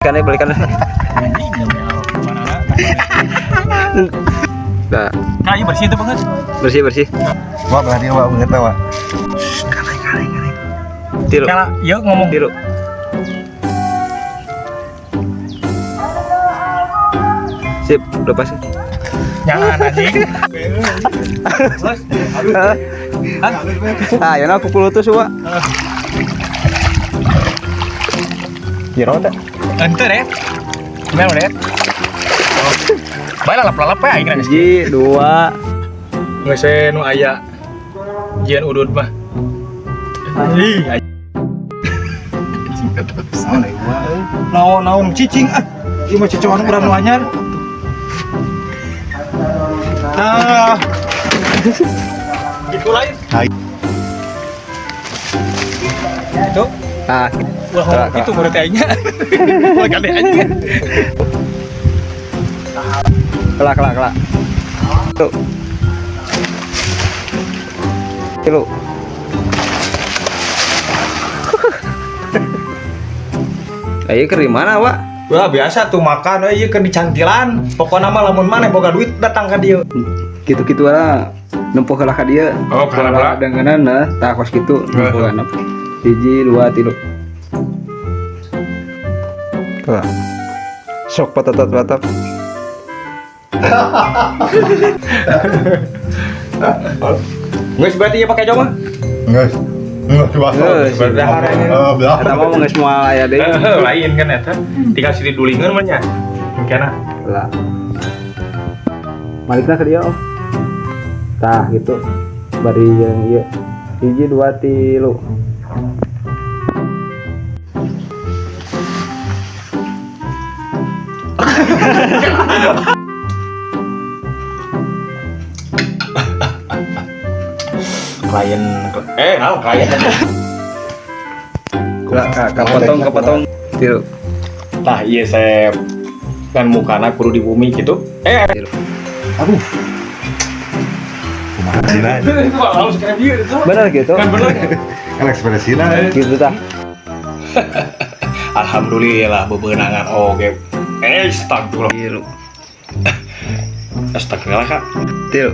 Balikan balikan. Nah, Nah, iya bersih itu banget. Bersih bersih. Wah, berarti wah bener wah. Tilu. Kala, yuk ngomong. Tilu. Sip, lepas. Jangan anjing. Terus, Ah, ya aku pulutus wa. Jero teh. Ente deh. Gimana deh? Bae lalap-lalap ya aing geus. Hiji, dua. Geus nu aya jieun udud mah. Ih, Naon-naon cicing ah. Ieu mah cocokan urang nu anyar. Tah, gitu lain. Hai. Itu Ah, ulah ngomong gitu berarti aingnya. Ulah kade anjing. Kelak kelak kelak. Tuh. Tilu. Ayo ke mana, Wak? Wah biasa tuh makan we ieu keur dicantilan. Pokona mah lamun maneh boga duit datang ka dieu. Gitu-gitu lah. Nempuh heula ka dieu. Oh, ka heula. Dengenan nah, tah kos kitu nempuh heula. Hiji, dua, tilu. Kelak. Sok patatat patap. Geus berarti ieu pake jauh mah. Geus. Geus Geus. Berdahar ini. Oh, belah. Eta mah geus moal aya deui. Eh, lain kan eta. Tinggal sini dulingeun mah nya. Engkena. Lah. Balikna ke dia, Om. Tah gitu. Bari jeung ieu. Hiji, dua, tilu. Klien eh naon klien. Lah, kapotong kapotong tilu. Tah ieu saya kan mukana kudu di bumi gitu. Eh, Tilu. Aduh. Kumaha sih lah. Itu langsung keren dia itu. Bener gitu. Kan bener. Kan ekspresina. Gitu tah. Alhamdulillah bebenangan oke. Eh, astagfirullah. Tilu. Astagfirullah, Kak. Tilu.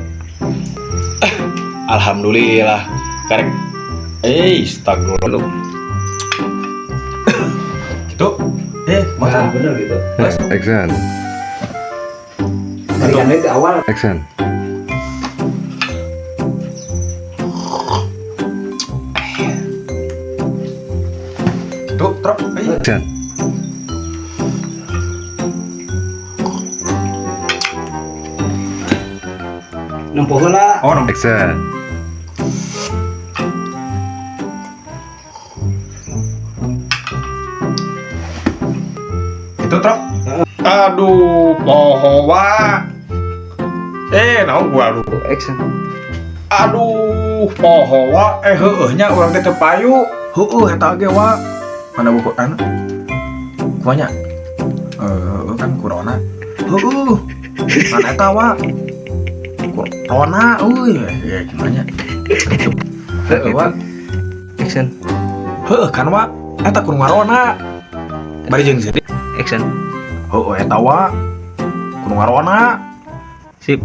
Alhamdulillah. Karek eh astagfirullah. Tilu. Gitu. Eh, Nah, mata. bener gitu. Action. Balikan deui ke awal. Action. Gitu, truk. Eh. Action. Nempuh heula. Oh, nomor. Action. Itu truk. Aduh, poho wa. Eh, naon gua lu. Action. Aduh, poho wa. Eh, heueuh nya urang teh teu payu. Heueuh eta ge wa. Mana buku anu? Kumaha nya? Eh, kan corona. Heueuh. Mana eta wa? Corona euy, ya gimana nya? Heueuh wa. Action. Heueuh kan wa. Eta kudu ngarona. Bari jeung sedih. Action. Heueuh eta wa. Kudu ngarona. Sip.